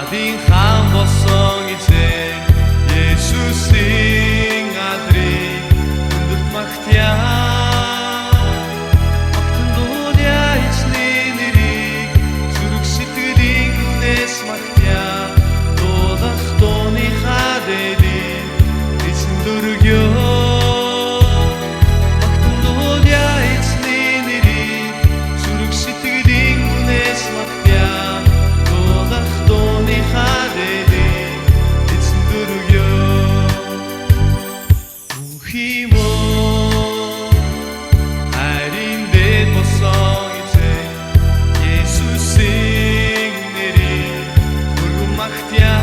Адын хаан болсон эзэн Есүсийн адрыг өндөрт магтъя. Магтан дуулъя эзний нэрийг, зүрх сэтгэлийн гүнээс магтъя. Дуулах дууныхаа дэдийг эзэнд өргөе. Магтан дуулъя эзний нэрийг, зүрх сэтгэлийн гүнээс магтъя. Дуулах дууныхаа дэдийг эзэнд өргөе. Мөнхийн хайрын дэд болсон эзэн Есүсийн нэрийг өргөн магтъя.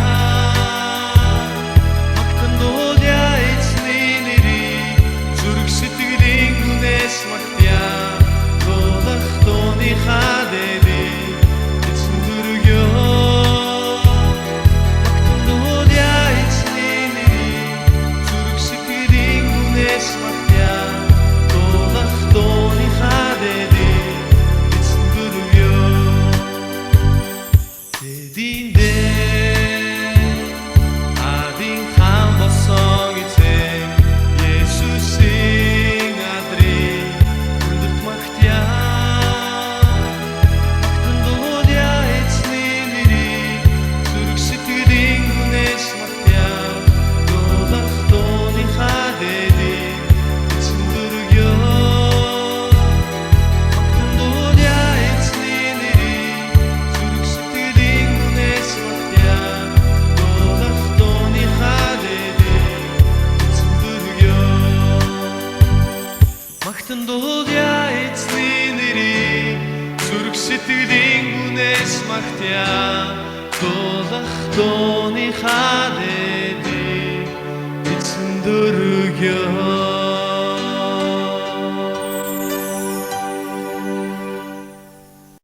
Магтан дуулъя эзний нэрийг, зүрх сэтгэлийн гүнээс магтъя. Дуулах дууныхаа дэдийг эзэнд өргөе. Магтан дуулъя эзний нэрийг, зүрх сэтгэлийн гүнээс магтъя. Дуулах дууныхаа дэдийг эзэнд өргөе. Тэдийн дээр адын хаан болсон эзэн Есүсийн адрыг өндөрт магтъя. Магтан дуулъя эзний нэрийг, зүрх сэтгэлийн гүнээс магтъя. Дуулах дууныхаа дэдийг эзэнд өргөе. Магтан дуулъя эзний нэрийг, зүрх сэтгэлийн гүнээс магтъя. Дуулах дууныхаа дэдийг эзэнд өргөе. Магтан дуулъя эзний нэрийг, зүрх сэтгэлийн гүнээс магтъя. Дуулах дууныхаа дэдийг эзэнд өргөе.